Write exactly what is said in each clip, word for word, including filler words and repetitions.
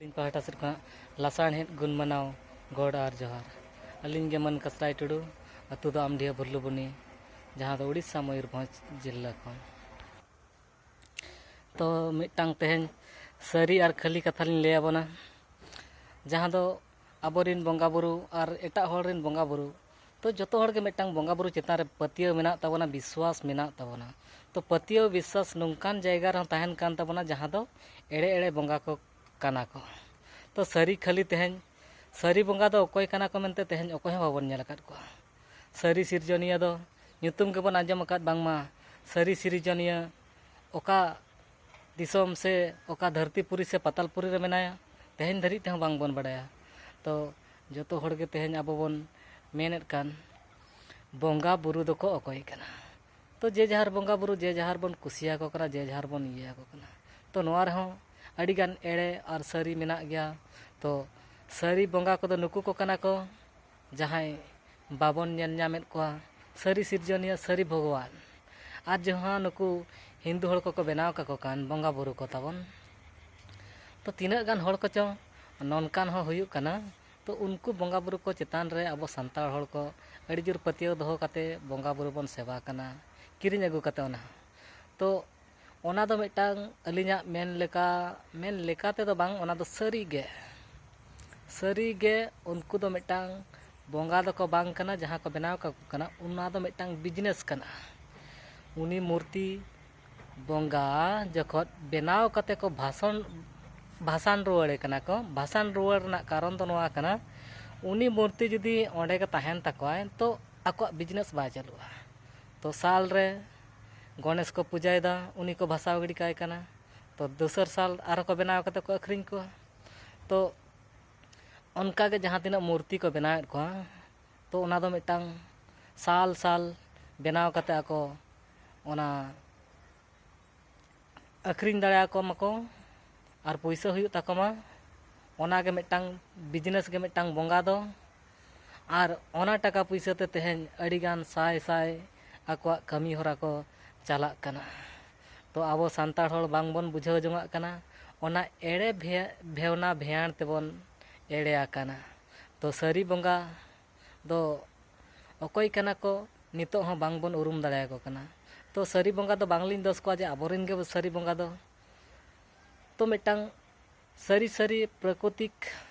ᱤᱧ ᱯᱟᱦᱴᱟ ᱥᱮᱫ ᱠᱷᱚᱱᱟᱜ ᱞᱟᱥᱟᱲᱦᱮᱫ ᱜᱩᱱ ᱢᱟᱱᱟᱣ ᱜᱚᱰ ᱟᱨ ᱡᱚᱦᱟᱨ᱾ ᱟᱹᱞᱤᱧ ᱜᱮ ᱢᱟᱹᱱ ᱠᱟᱥᱨᱟᱭ ᱴᱩᱰᱩ, ᱟᱹᱛᱩ ᱫᱚ ᱟᱢᱰᱤᱦᱟ ᱵᱷᱩᱨᱞᱩᱵᱚᱱᱤ, ᱡᱟᱦᱟᱸ ᱫᱚ ᱩᱲᱤᱥᱥᱟ ᱢᱚᱭᱩᱨᱵᱷᱚᱸᱡᱽ ᱡᱤᱞᱟᱹ ᱠᱷᱚᱱ᱾ ᱛᱚ ᱢᱤᱫᱴᱟᱝ ᱛᱮᱦᱮᱧ ᱥᱟᱹᱨᱤ ᱟᱨ ᱠᱷᱟᱹᱞᱤ ᱠᱟᱛᱷᱟ ᱞᱤᱧ ᱞᱟᱹᱭ ᱟᱵᱚᱱᱟ, ᱡᱟᱦᱟᱸ ᱫᱚ ᱟᱵᱚᱨᱮᱱ ᱵᱚᱸᱜᱟ ᱵᱩᱨᱩ ᱟᱨ ᱮᱴᱟᱜ ᱦᱚᱲ ᱨᱮᱱ ᱵᱚᱸᱜᱟ ᱵᱩᱨᱩ, ᱛᱚ ᱡᱚᱛᱚ ᱦᱚᱲ ᱜᱮ ᱢᱤᱫᱴᱟᱝ ᱵᱚᱸᱜᱟ ᱵᱩᱨᱩ ᱪᱮᱛᱟᱱ ᱨᱮ ᱯᱟᱹᱛᱭᱟᱹᱣ ᱢᱮᱱᱟᱜ ᱛᱟᱵᱚᱱᱟ, ᱵᱤᱥᱣᱟᱥ ᱢᱮᱱᱟᱜ ᱛᱟᱵᱚᱱᱟ᱾ ᱛᱚ ᱯᱟᱹᱛᱭᱟᱹᱣ ᱵᱤᱥᱣᱟᱥ ᱱᱚᱝᱠᱟᱱ ᱡᱟᱭᱜᱟ ᱨᱮᱦᱚᱸ ᱛᱟᱦᱮᱱ ᱠᱟᱱ ᱛᱟᱵᱚᱱᱟ, ᱡᱟᱦᱟᱸ ᱫᱚ ᱮᱲᱮ ᱮᱲᱮ ᱵᱚᱸᱜᱟ ᱠᱚ ᱠᱟᱱᱟ ᱠᱚ᱾ ᱛᱚ ᱥᱟᱹᱨᱤ ᱠᱷᱟᱹᱞᱤ ᱛᱮᱦᱮᱧ ᱥᱟᱹᱨᱤ ᱵᱚᱸᱜᱟ ᱫᱚ ᱚᱠᱚᱭ ᱠᱟᱱᱟ ᱠᱚ ᱢᱮᱱᱛᱮ ᱛᱮᱦᱮᱧ ᱚᱠᱚᱭ ᱦᱚᱸ ᱵᱟᱵᱚᱱ ᱧᱮᱞ ᱟᱠᱟᱫ ᱠᱚᱣᱟ᱾ ᱥᱟᱹᱨᱤ ᱥᱤᱨᱡᱚᱱᱤᱭᱟᱹ ᱫᱚ ᱧᱩᱛᱩᱢ ᱜᱮᱵᱚᱱ ᱟᱸᱡᱚᱢ ᱟᱠᱟᱫ, ᱵᱟᱝᱢᱟ ᱥᱟᱹᱨᱤ ᱥᱤᱨᱡᱚᱱᱤᱭᱟᱹ ᱚᱠᱟ ᱫᱤᱥᱚᱢ ᱥᱮ ᱚᱠᱟ ᱫᱷᱟᱹᱨᱛᱤ ᱯᱩᱨᱤ ᱥᱮ ᱯᱟᱛᱟᱞ ᱯᱩᱨᱤ ᱨᱮ ᱢᱮᱱᱟᱭᱟ, ᱛᱮᱦᱮᱧ ᱫᱷᱟᱹᱨᱤᱡ ᱛᱮᱦᱚᱸ ᱵᱟᱝᱵᱚᱱ ᱵᱟᱲᱟᱭᱟ᱾ ᱛᱚ ᱡᱚᱛᱚ ᱦᱚᱲ ᱜᱮ ᱛᱮᱦᱮᱧ ᱟᱵᱚ ᱵᱚᱱ ᱢᱮᱱᱮᱫ ᱠᱟᱱ, ᱵᱚᱸᱜᱟ ᱵᱩᱨᱩ ᱫᱚᱠᱚ ᱚᱠᱚᱭ ᱠᱟᱱᱟ? ᱛᱚ ᱡᱮ ᱡᱟᱦᱟᱨ ᱵᱚᱸᱜᱟ ᱵᱩᱨᱩ ᱡᱮ ᱡᱟᱦᱟᱨ ᱵᱚᱱ ᱠᱩᱥᱤᱭᱟᱠᱚ ᱠᱟᱱᱟ, ᱡᱮ ᱡᱟᱦᱟᱨ ᱵᱚᱱ ᱤᱭᱟᱹ ᱟᱠᱚ ᱠᱟᱱᱟ᱾ ᱛᱚ ᱱᱚᱣᱟ ᱨᱮᱦᱚᱸ ᱟᱹᱰᱤᱜᱟᱱ ᱮᱲᱮ ᱟᱨ ᱥᱟᱹᱨᱤ ᱢᱮᱱᱟᱜ ᱜᱮᱭᱟ᱾ ᱛᱚ ᱥᱟᱹᱨᱤ ᱵᱚᱸᱜᱟ ᱠᱚᱫᱚ ᱱᱩᱠᱩ ᱠᱚ ᱠᱟᱱᱟ ᱠᱚ, ᱡᱟᱦᱟᱸᱭ ᱵᱟᱵᱚᱱ ᱧᱮᱞ ᱧᱟᱢᱮᱫ ᱠᱚᱣᱟ, ᱥᱟᱹᱨᱤ ᱥᱤᱨᱡᱚᱱᱤᱭᱟᱹ, ᱥᱟᱹᱨᱤ ᱵᱷᱚᱜᱚᱵᱟᱱ᱾ ᱟᱨ ᱡᱟᱦᱟᱸ ᱱᱩᱠᱩ ᱦᱤᱱᱫᱩ ᱦᱚᱲ ᱠᱚᱠᱚ ᱵᱮᱱᱟᱣ ᱠᱟᱠᱚ ᱠᱟᱱ ᱵᱚᱸᱜᱟ ᱵᱩᱨᱩ ᱠᱚ ᱛᱟᱵᱚᱱ, ᱛᱚ ᱛᱤᱱᱟᱹᱜ ᱜᱟᱱ ᱦᱚᱲ ᱠᱚᱪᱚ ᱱᱚᱝᱠᱟᱱ ᱦᱚᱸ ᱦᱩᱭᱩᱜ ᱠᱟᱱᱟ᱾ ᱛᱚ ᱩᱱᱠᱩ ᱵᱚᱸᱜᱟ ᱵᱩᱨᱩ ᱠᱚ ᱪᱮᱛᱟᱱ ᱨᱮ ᱟᱵᱚ ᱥᱟᱱᱛᱟᱲ ᱦᱚᱲ ᱠᱚ ᱟᱹᱰᱤ ᱡᱳᱨ ᱯᱟᱹᱛᱭᱟᱹᱣ ᱫᱚᱦᱚ ᱠᱟᱛᱮ ᱵᱚᱸᱜᱟ ᱵᱩᱨᱩ ᱵᱚᱱ ᱥᱮᱵᱟ ᱠᱟᱱᱟ, ᱠᱤᱨᱤᱧ ᱟᱹᱜᱩ ᱠᱟᱛᱮ ᱚᱱᱟ ᱦᱚᱸ᱾ ᱛᱚ ᱚᱱᱟ ᱫᱚ ᱢᱤᱫᱴᱟᱝ ᱟᱹᱞᱤᱧᱟᱜ ᱢᱮᱱ ᱞᱮᱠᱟ, ᱢᱮᱱ ᱞᱮᱠᱟ ᱛᱮᱫᱚ ᱵᱟᱝ, ᱚᱱᱟ ᱫᱚ ᱥᱟᱹᱨᱤ ᱜᱮ, ᱥᱟᱹᱨᱤ ᱜᱮ ᱩᱱᱠᱩ ᱫᱚ ᱢᱤᱫᱴᱟᱝ ᱵᱚᱸᱜᱟ ᱫᱚᱠᱚ ᱵᱟᱝ ᱠᱟᱱᱟ, ᱡᱟᱦᱟᱸ ᱠᱚ ᱵᱮᱱᱟᱣ ᱠᱟᱠᱚ ᱠᱟᱱᱟ, ᱚᱱᱟ ᱫᱚ ᱢᱤᱫᱴᱟᱝ ᱵᱤᱡᱽᱱᱮᱥ ᱠᱟᱱᱟ᱾ ᱩᱱᱤ ᱢᱩᱨᱛᱤ ᱵᱚᱸᱜᱟ ᱡᱚᱠᱷᱚᱱ ᱵᱮᱱᱟᱣ ᱠᱟᱛᱮ ᱠᱚ ᱵᱷᱟᱥᱚᱱ, ᱵᱷᱟᱥᱟᱱ ᱨᱩᱣᱟᱹᱲᱮ ᱠᱟᱱᱟ ᱠᱚ, ᱵᱷᱟᱥᱟᱱ ᱨᱩᱣᱟᱹᱲ ᱨᱮᱱᱟᱜ ᱠᱟᱨᱚᱱ ᱫᱚ ᱱᱚᱣᱟ ᱠᱟᱱᱟ, ᱩᱱᱤ ᱢᱩᱨᱛᱤ ᱡᱩᱫᱤ ᱚᱸᱰᱮ ᱜᱮ ᱛᱟᱦᱮᱱ ᱛᱟᱠᱚᱣᱟᱭ, ᱛᱚ ᱟᱠᱚᱣᱟᱜ ᱵᱤᱡᱽᱱᱮᱥ ᱵᱟᱭ ᱪᱟᱹᱞᱩᱜᱼᱟ᱾ ᱛᱚ ᱥᱟᱞ ᱨᱮ ᱜᱚᱱᱮᱥ ᱠᱚ ᱯᱩᱡᱟᱹᱭᱮᱫᱟ, ᱩᱱᱤ ᱠᱚ ᱵᱷᱟᱥᱟᱣ ᱜᱤᱰᱤ ᱠᱟᱭ ᱠᱟᱱᱟ᱾ ᱛᱚ ᱫᱚᱥᱟᱨ ᱥᱟᱞ ᱟᱨᱦᱚᱸ ᱠᱚ ᱵᱮᱱᱟᱣ ᱠᱟᱛᱮ ᱠᱚ ᱟᱹᱠᱷᱨᱤᱧ ᱠᱚᱣᱟ᱾ ᱛᱚ ᱚᱱᱠᱟᱜᱮ ᱡᱟᱦᱟᱸ ᱛᱤᱱᱟᱹᱜ ᱢᱩᱨᱛᱤ ᱠᱚ ᱵᱮᱱᱟᱣᱮᱫ ᱠᱚᱣᱟ, ᱛᱚ ᱚᱱᱟ ᱫᱚ ᱢᱤᱫᱴᱟᱝ ᱥᱟᱞ ᱥᱟᱞ ᱵᱮᱱᱟᱣ ᱠᱟᱛᱮ ᱟᱠᱚ ᱚᱱᱟ ᱟᱹᱠᱷᱨᱤᱧ ᱫᱟᱲᱮᱭᱟᱠᱚ ᱢᱟᱠᱚ ᱟᱨ ᱯᱩᱭᱥᱟᱹ ᱦᱩᱭᱩᱜ ᱛᱟᱠᱚ ᱢᱟ᱾ ᱚᱱᱟᱜᱮ ᱢᱤᱫᱴᱟᱝ ᱵᱤᱡᱽᱱᱮᱥ ᱜᱮ ᱢᱤᱫᱴᱟᱝ ᱵᱚᱸᱜᱟ ᱫᱚ᱾ ᱟᱨ ᱚᱱᱟ ᱴᱟᱠᱟ ᱯᱩᱭᱥᱟᱹ ᱛᱮ ᱛᱮᱦᱮᱧ ᱟᱹᱰᱤᱜᱟᱱ ᱥᱟᱭ ᱥᱟᱭ ᱟᱠᱚᱣᱟᱜ ᱠᱟᱹᱢᱤ ᱦᱚᱨᱟ ᱠᱚ ᱪᱟᱞᱟᱜ ᱠᱟᱱᱟ᱾ ᱛᱚ ᱟᱵᱚ ᱥᱟᱱᱛᱟᱲ ᱦᱚᱲ ᱵᱟᱝᱵᱚᱱ ᱵᱩᱡᱷᱟᱹᱣ ᱡᱚᱝᱟᱜ ᱠᱟᱱᱟ᱾ ᱚᱱᱟ ᱮᱲᱮ ᱵᱷᱮ- ᱵᱷᱮᱣᱱᱟ ᱵᱷᱮᱭᱟᱬ ᱛᱮᱵᱚᱱ ᱮᱲᱮ ᱟᱠᱟᱱᱟ᱾ ᱛᱚ ᱥᱟᱹᱨᱤ ᱵᱚᱸᱜᱟ ᱫᱚ ᱚᱠᱚᱭ ᱠᱟᱱᱟ ᱠᱚ, ᱱᱤᱛᱚᱜ ᱦᱚᱸ ᱵᱟᱝᱵᱚᱱ ᱩᱨᱩᱢ ᱫᱟᱲᱮᱭᱟᱠᱚ ᱠᱟᱱᱟ᱾ ᱛᱚ ᱥᱟᱹᱨᱤ ᱵᱚᱸᱜᱟ ᱫᱚ ᱵᱟᱝᱞᱤᱧ ᱫᱳᱥ ᱠᱚᱣᱟ ᱡᱮ ᱟᱵᱚᱨᱮᱱ ᱜᱮ ᱥᱟᱹᱨᱤ ᱵᱚᱸᱜᱟ ᱫᱚ᱾ ᱛᱚ ᱢᱤᱫᱴᱟᱝ ᱥᱟᱹᱨᱤ ᱥᱟᱹᱨᱤ ᱯᱨᱟᱠᱨᱤᱛᱤᱠ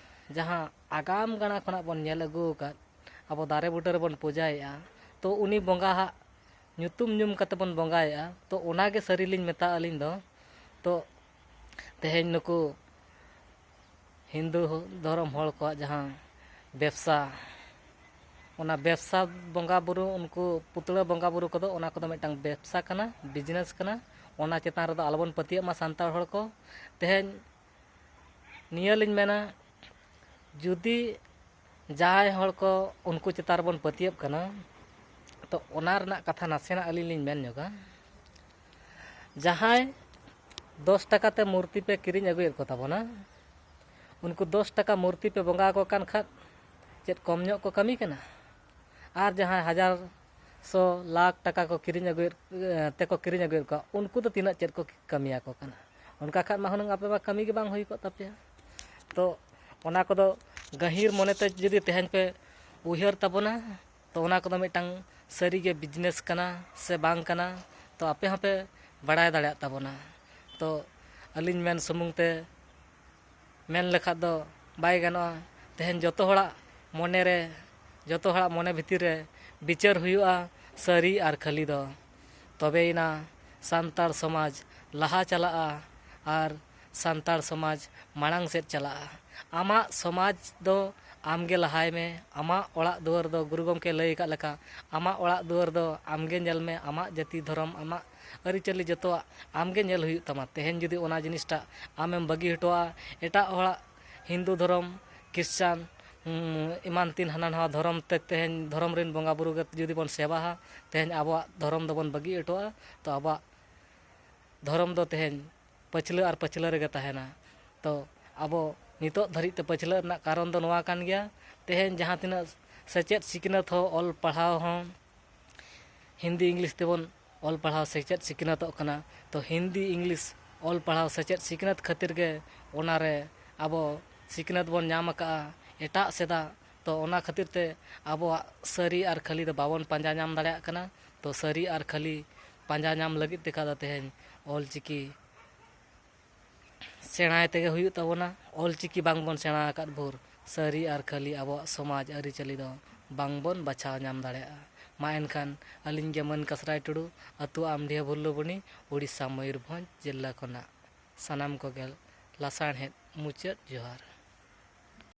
ᱡᱟᱦᱟᱸ ᱟᱜᱟᱢ ᱜᱟᱲᱟ ᱠᱷᱚᱱᱟᱜ ᱵᱚᱱ ᱧᱮᱞ ᱟᱹᱜᱩ ᱟᱠᱟᱫ, ᱟᱵᱚ ᱫᱟᱨᱮ ᱵᱩᱴᱟᱹ ᱨᱮᱵᱚᱱ ᱯᱩᱡᱟᱹᱭᱮᱫᱼᱟ, ᱛᱚ ᱩᱱᱤ ᱵᱚᱸᱜᱟ ᱦᱟᱜ ᱧᱩᱛᱩᱢ ᱧᱩᱢ ᱠᱟᱛᱮ ᱵᱚᱱ ᱵᱚᱸᱜᱟᱭᱮᱫᱼᱟ᱾ ᱛᱚ ᱚᱱᱟᱜᱮ ᱥᱟᱹᱨᱤ ᱞᱤᱧ ᱢᱮᱛᱟᱜᱼᱟ ᱟᱹᱞᱤᱧ ᱫᱚ᱾ ᱛᱚ ᱛᱮᱦᱮᱧ ᱱᱩᱠᱩ ᱦᱤᱱᱫᱩ ᱫᱷᱚᱨᱚᱢ ᱦᱚᱲ ᱠᱚᱣᱟᱜ ᱡᱟᱦᱟᱸ ᱵᱮᱵᱽᱥᱟ, ᱚᱱᱟ ᱵᱮᱵᱽᱥᱟ ᱵᱚᱸᱜᱟ ᱵᱩᱨᱩ, ᱩᱱᱠᱩ ᱯᱩᱛᱲᱟᱹ ᱵᱚᱸᱜᱟ ᱵᱩᱨᱩ ᱠᱚᱫᱚ, ᱚᱱᱟ ᱠᱚᱫᱚ ᱢᱤᱫᱴᱟᱝ ᱵᱮᱵᱽᱥᱟ ᱠᱟᱱᱟ, ᱵᱤᱡᱽᱱᱮᱥ ᱠᱟᱱᱟ᱾ ᱚᱱᱟ ᱪᱮᱛᱟᱱ ᱨᱮᱫᱚ ᱟᱞᱚᱵᱚᱱ ᱯᱟᱹᱛᱭᱟᱹᱜ ᱢᱟ ᱥᱟᱱᱛᱟᱲ ᱦᱚᱲ ᱠᱚ᱾ ᱛᱮᱦᱮᱧ ᱱᱤᱭᱟᱹ ᱞᱤᱧ ᱢᱮᱱᱟ, ᱡᱩᱫᱤ ᱡᱟᱦᱟᱸᱭ ᱦᱚᱲ ᱠᱚ ᱩᱱᱠᱩ ᱪᱮᱛᱟᱱ ᱨᱮᱵᱚᱱ ᱯᱟᱹᱛᱭᱟᱹᱜ ᱠᱟᱱᱟ, ᱛᱚ ᱚᱱᱟ ᱨᱮᱱᱟᱜ ᱠᱟᱛᱷᱟ ᱱᱟᱥᱮᱱᱟᱜ ᱟᱹᱞᱤᱧ ᱞᱤᱧ ᱢᱮᱱ ᱧᱚᱜᱟ᱾ ᱡᱟᱦᱟᱸᱭ ᱫᱚᱥ ᱴᱟᱠᱟ ᱛᱮ ᱢᱩᱨᱛᱤ ᱯᱮ ᱠᱤᱨᱤᱧ ᱟᱹᱜᱩᱭᱮᱫ ᱠᱚ ᱛᱟᱵᱚᱱᱟ, ᱩᱱᱠᱩ ᱫᱚᱥ ᱴᱟᱠᱟ ᱢᱩᱨᱛᱤ ᱯᱮ ᱵᱚᱸᱜᱟ ᱟᱠᱚ ᱠᱟᱱ ᱠᱷᱟᱱ ᱪᱮᱫ ᱠᱚᱢ ᱧᱚᱜ ᱠᱚ ᱠᱟᱹᱢᱤ ᱠᱟᱱᱟ? ᱟᱨ ᱡᱟᱦᱟᱸᱭ ᱦᱟᱡᱟᱨ ᱥᱚ ᱞᱟᱠᱷ ᱴᱟᱠᱟ ᱠᱚ ᱠᱤᱨᱤᱧ ᱟᱹᱜᱩᱭᱮᱫ, ᱛᱮᱠᱚ ᱠᱤᱨᱤᱧ ᱟᱹᱜᱩᱭᱮᱫ ᱠᱚᱣᱟ, ᱩᱱᱠᱩ ᱫᱚ ᱛᱤᱱᱟᱹᱜ ᱪᱮᱫ ᱠᱚ ᱠᱟᱹᱢᱤᱭᱟᱠᱚ ᱠᱟᱱᱟ? ᱚᱱᱠᱟ ᱠᱷᱟᱱ ᱢᱟ ᱦᱩᱱᱟᱹᱝ ᱟᱯᱮ ᱢᱟ ᱠᱟᱹᱢᱤ ᱜᱮ ᱵᱟᱝ ᱦᱩᱭ ᱠᱚᱜ ᱛᱟᱯᱮᱭᱟ᱾ ᱛᱚ ᱚᱱᱟ ᱠᱚᱫᱚ ᱜᱟᱹᱦᱤᱨ ᱢᱚᱱᱮᱛᱮ ᱡᱩᱫᱤ ᱛᱮᱦᱮᱧ ᱯᱮ ᱩᱭᱦᱟᱹᱨ ᱛᱟᱵᱚᱱᱟ, ᱛᱚ ᱚᱱᱟ ᱠᱚᱫᱚ ᱢᱤᱫᱴᱟᱝ ᱥᱟᱹᱨᱤᱜᱮ ᱵᱤᱡᱽᱱᱮᱥ ᱠᱟᱱᱟ ᱥᱮ ᱵᱟᱝ ᱠᱟᱱᱟ, ᱛᱚ ᱟᱯᱮ ᱦᱚᱸᱯᱮ ᱵᱟᱲᱟᱭ ᱫᱟᱲᱮᱭᱟᱜ ᱛᱟᱵᱚᱱᱟ᱾ ᱛᱚ ᱟᱹᱞᱤᱧ ᱢᱮᱱ ᱥᱩᱢᱩᱝ ᱛᱮ ᱢᱮᱱ ᱞᱮᱠᱷᱟᱱ ᱫᱚ ᱵᱟᱭ ᱜᱟᱱᱚᱜᱼᱟ᱾ ᱛᱮᱦᱮᱧ ᱡᱚᱛᱚ ᱦᱚᱲᱟᱜ ᱢᱚᱱᱮ ᱨᱮ, ᱡᱚᱛᱚ ᱦᱚᱲᱟᱜ ᱢᱚᱱᱮ ᱵᱷᱤᱛᱤᱨ ᱨᱮ ᱵᱤᱪᱟᱹᱨ ᱦᱩᱭᱩᱜᱼᱟ, ᱥᱟᱹᱨᱤ ᱟᱨ ᱠᱷᱟᱹᱞᱤ ᱫᱚ᱾ ᱛᱚᱵᱮᱭᱮᱱᱟ ᱥᱟᱱᱛᱟᱲ ᱥᱚᱢᱟᱡᱽ ᱞᱟᱦᱟ ᱪᱟᱞᱟᱜᱼᱟ ᱟᱨ ᱥᱟᱱᱛᱟᱲ ᱥᱚᱢᱟᱡᱽ ᱢᱟᱲᱟᱝ ᱥᱮᱫ ᱪᱟᱞᱟᱜᱼᱟ᱾ ᱟᱢᱟᱜ ᱥᱚᱢᱟᱡᱽ ᱫᱚ ᱟᱢᱜᱮ ᱞᱟᱦᱟᱭ ᱢᱮ᱾ ᱟᱢᱟᱜ ᱚᱲᱟᱜ ᱫᱩᱣᱟᱹᱨ ᱫᱚ, ᱜᱩᱨᱩ ᱜᱚᱢᱠᱮ ᱞᱟᱹᱭ ᱟᱠᱟᱫ ᱞᱮᱠᱟ, ᱟᱢᱟᱜ ᱚᱲᱟᱜ ᱫᱩᱣᱟᱹᱨ ᱫᱚ ᱟᱢᱜᱮ ᱧᱮᱞ ᱢᱮ, ᱟᱢᱟᱜ ᱡᱟᱹᱛᱤ ᱫᱷᱚᱨᱚᱢ, ᱟᱢᱟᱜ ᱟᱹᱨᱤᱪᱟᱹᱞᱤ ᱡᱚᱛᱚᱣᱟᱜ ᱟᱢᱜᱮ ᱧᱮᱞ ᱦᱩᱭᱩᱜ ᱛᱟᱢᱟ᱾ ᱛᱮᱦᱮᱧ ᱡᱩᱫᱤ ᱚᱱᱟ ᱡᱤᱱᱤᱥᱴᱟᱜ ᱟᱢᱮᱢ ᱵᱟᱹᱜᱤ ᱦᱚᱴᱚᱣᱟᱜᱼᱟ, ᱮᱴᱟᱜ ᱦᱚᱲᱟᱜ ᱦᱤᱱᱫᱩ ᱫᱷᱚᱨᱚᱢ, ᱠᱷᱨᱤᱥᱪᱟᱱ, ᱩᱸ, ᱮᱢᱟᱱ ᱛᱤᱱ ᱦᱟᱱᱟ ᱱᱟᱣᱟ ᱫᱷᱚᱨᱚᱢ ᱛᱮ ᱛᱮᱦᱮᱧ ᱫᱷᱚᱨᱚᱢ ᱨᱮᱱ ᱵᱚᱸᱜᱟ ᱵᱩᱨᱩ ᱜᱮ ᱡᱩᱫᱤ ᱵᱚᱱ ᱥᱮᱵᱟᱦᱟ, ᱛᱮᱦᱮᱧ ᱟᱵᱚᱣᱟᱜ ᱫᱷᱚᱨᱚᱢ ᱫᱚᱵᱚᱱ ᱵᱟᱹᱜᱤ ᱦᱚᱴᱚᱣᱟᱜᱼᱟ, ᱛᱚ ᱟᱵᱚᱣᱟᱜ ᱫᱷᱚᱨᱚᱢ ᱫᱚ ᱛᱮᱦᱮᱧ ᱯᱟᱹᱪᱷᱞᱟᱹ ᱟᱨ ᱯᱟᱹᱪᱷᱞᱟᱹ ᱨᱮᱜᱮ ᱛᱟᱦᱮᱱᱟ᱾ ᱛᱚ ᱟᱵᱚ ᱱᱤᱛᱚᱜ ᱫᱷᱟᱹᱨᱤᱡ ᱛᱮ ᱯᱟᱹᱪᱷᱞᱟᱹ ᱨᱮᱱᱟᱜ ᱠᱟᱨᱚᱱ ᱫᱚ ᱱᱚᱣᱟ ᱠᱟᱱ ᱜᱮᱭᱟ᱾ ᱛᱮᱦᱮᱧ ᱡᱟᱦᱟᱸ ᱛᱤᱱᱟᱹᱜ ᱥᱮᱪᱮᱫ ᱥᱤᱠᱷᱱᱟᱹᱛ ᱦᱚᱸ, ᱚᱞ ᱯᱟᱲᱦᱟᱣ ᱦᱚᱸ, ᱦᱤᱱᱫᱤ ᱤᱝᱞᱤᱥ ᱛᱮᱵᱚᱱ ᱚᱞ ᱯᱟᱲᱦᱟᱣ ᱥᱮᱪᱮᱫ ᱥᱤᱠᱷᱱᱟᱹᱛᱚᱜ ᱠᱟᱱᱟ᱾ ᱛᱚ ᱦᱤᱱᱫᱤ ᱤᱝᱞᱤᱥ ᱚᱞ ᱯᱟᱲᱦᱟᱣ ᱥᱮᱪᱮᱫ ᱥᱤᱠᱷᱱᱟᱹᱛ ᱠᱷᱟᱹᱛᱤᱨ ᱜᱮ ᱚᱱᱟᱨᱮ ᱟᱵᱚ ᱥᱤᱠᱷᱱᱟᱹᱛ ᱵᱚᱱ ᱧᱟᱢ ᱟᱠᱟᱫᱼᱟ ᱮᱴᱟᱜ ᱥᱮᱫᱟᱜ᱾ ᱛᱚ ᱚᱱᱟ ᱠᱷᱟᱹᱛᱤᱨ ᱛᱮ ᱟᱵᱚᱣᱟᱜ ᱥᱟᱹᱨᱤ ᱟᱨ ᱠᱷᱟᱹᱞᱤ ᱫᱚ ᱵᱟᱵᱚᱱ ᱯᱟᱸᱡᱟ ᱧᱟᱢ ᱫᱟᱲᱮᱭᱟᱜ ᱠᱟᱱᱟ᱾ ᱛᱚ ᱥᱟᱹᱨᱤ ᱟᱨ ᱠᱷᱟᱹᱞᱤ ᱯᱟᱸᱡᱟ ᱧᱟᱢ ᱞᱟᱹᱜᱤᱫ ᱛᱮᱠᱷᱟᱱ ᱫᱚ ᱛᱮᱦᱮᱧ ᱚᱞ ᱪᱤᱠᱤ ᱥᱮᱬᱟᱭ ᱛᱮᱜᱮ ᱦᱩᱭᱩᱜ ᱛᱟᱵᱚᱱᱟ᱾ ᱚᱞ ᱪᱤᱠᱤ ᱵᱟᱝ ᱵᱚᱱ ᱥᱮᱬᱟ ᱟᱠᱟᱫ ᱵᱷᱳᱨ ᱥᱟᱹᱨᱤ ᱟᱨ ᱠᱷᱟᱹᱞᱤ ᱟᱵᱚᱣᱟᱜ ᱥᱚᱢᱟᱡᱽ ᱟᱹᱨᱤᱪᱟᱹᱞᱤ ᱫᱚ ᱵᱟᱝ ᱵᱚᱱ ᱵᱟᱪᱷᱟᱣ ᱧᱟᱢ ᱫᱟᱲᱮᱭᱟᱜᱼᱟ᱾ ᱢᱟ ᱮᱱᱠᱷᱟᱱ ᱟᱹᱞᱤᱧ ᱜᱮ ᱢᱟᱹᱱ ᱠᱟᱥᱨᱟᱭ ᱴᱩᱰᱩ, ᱟᱹᱛᱩ ᱟᱢᱰᱤᱦᱟᱹ ᱵᱷᱩᱞᱞᱩᱵᱚᱱᱤ, ᱩᱲᱤᱥᱥᱟ ᱢᱚᱭᱩᱨᱵᱷᱚᱸᱡᱽ ᱡᱮᱞᱟ ᱠᱷᱚᱱᱟᱜ ᱥᱟᱱᱟᱢ ᱠᱚᱜᱮ ᱞᱟᱥᱟᱲᱦᱮᱫ ᱢᱩᱪᱟᱹᱫ ᱡᱚᱦᱟᱨ᱾